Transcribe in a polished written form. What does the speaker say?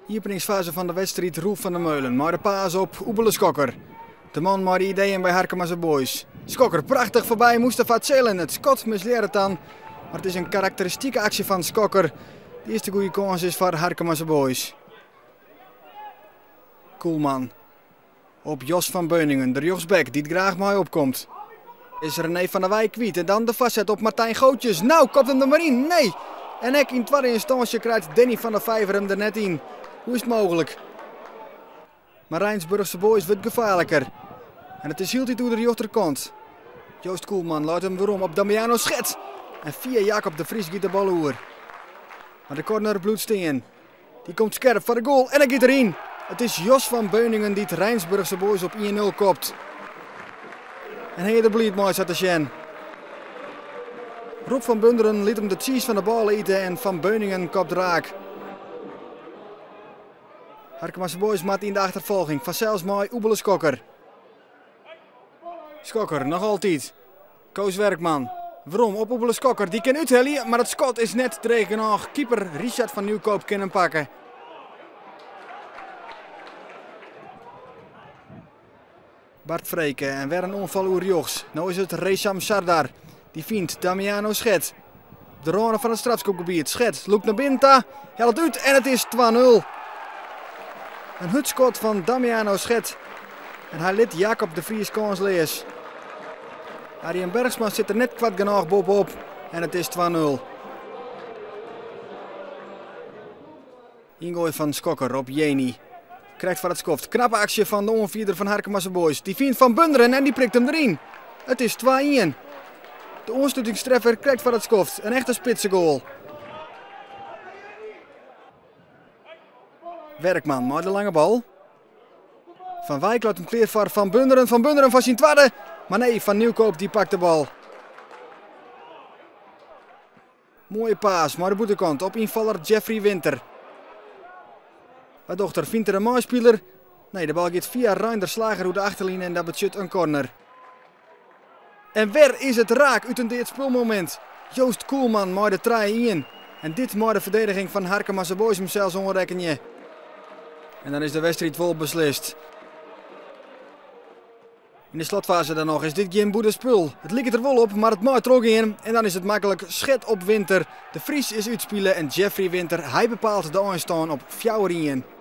Iepeningsfaze fan de wedstriid Roel van der Meulen mei de paas op Oebele Skokker. De man mei de ideeën by Harkemase Boys. Skokker prachtich foarby Mustafa Celen. It skot mislearret dan, mar it is in karakteristike aksje fan Skokker. De earste goede kâns is foar Harkemase Boys. Koelman op Jos van Beuningen, de rjochtsback dy't graach mei opkomt. Is René van der Weij kwyt en dan de foarset op Martijn Gootjes. Nou, kopt him der mar yn. Nee! En ek yn twadde ynstânsje krijt Danny van der Vijver him der net yn. Hoe is it mooglik? Mar Rijnsburgse Boys wurdt gefaarliker. En it is hieltyd oer de rjochterkant. Joost Koelman leit him werom op Damiano Schet. En fia Jacob de Vries giet de bal oer. Mar de corner bliuwt stean. Dy komt skerp foar de goal en hy giet deryn. It is Jos van Beuningen dy't Rijnsburgse Boys op 1-0 kopt. En hy is der bliid mei sa te sjen. Rob van Bunderen lit him de tsiis fan de bôle ite en Van Beuningen kopt raak. Harkemase Boys moat yn de achterfolging, fansels mei Oebele Skokker. Skokker noch altyd. Koos Werkman. Werom op Oebele Skokker. Dy kin úthelje, mar it skot is net dreech genôch. Keeper Richard van Nieuwkoop kin him pakke. Bart Freke en wer in oanfal oer rjochts. No is it Resham Sardar. Dy fynt Damiano Schet. Op de râne fan it strafskopgebiet. Schet lûkt nei binnen ta, hellet út en it is 2-0. In hurd skot fan Damiano Schet. En hy lit Jacob de Vries kânsleas. Arjen Bergsma sit der net koart genôch boppe-op en it is 2-0. Yngoai fan Skokker op Jeni. Krekt foar it skoft. Knappe aksje fan de oanfierder fan Harkemase Boys. Dy fynt Van Bunderen en dy prikt him deryn. It is 2-1. De oanslutingstreffer krekt foar it skoft. In echte spitsegoal. Werkman mei de lange bal. Van Wijk leit him klear foar Van Bunderen. Van Bunderen foar syn twadde. Mar nee, Van Nieuwkoop dy pakt de bal. Moaie paas mei de bûtenkant op ynfaller Jeffrey Winter. Wat docht er? Fynt er in meispiler? Nee, de bal giet fia Reinder Slager oer de achterline en dat betsjut in corner. En wer is it raak út in dead spulmomint. Joost Koelman mei de 3-1. En dit mei de ferdediging fan Harkemase Boys himsels oanrekkenje. En dan is de wedstriid wol beslist. Yn de slotfaze dan noch is dit gjin bûtenspul. It liket der wol op, mar it mei trochgean en dan is it maklik Schet op Winter. De Vries is útspile en Jeffrey Winter, hy bepaalt de einstân op 4-1.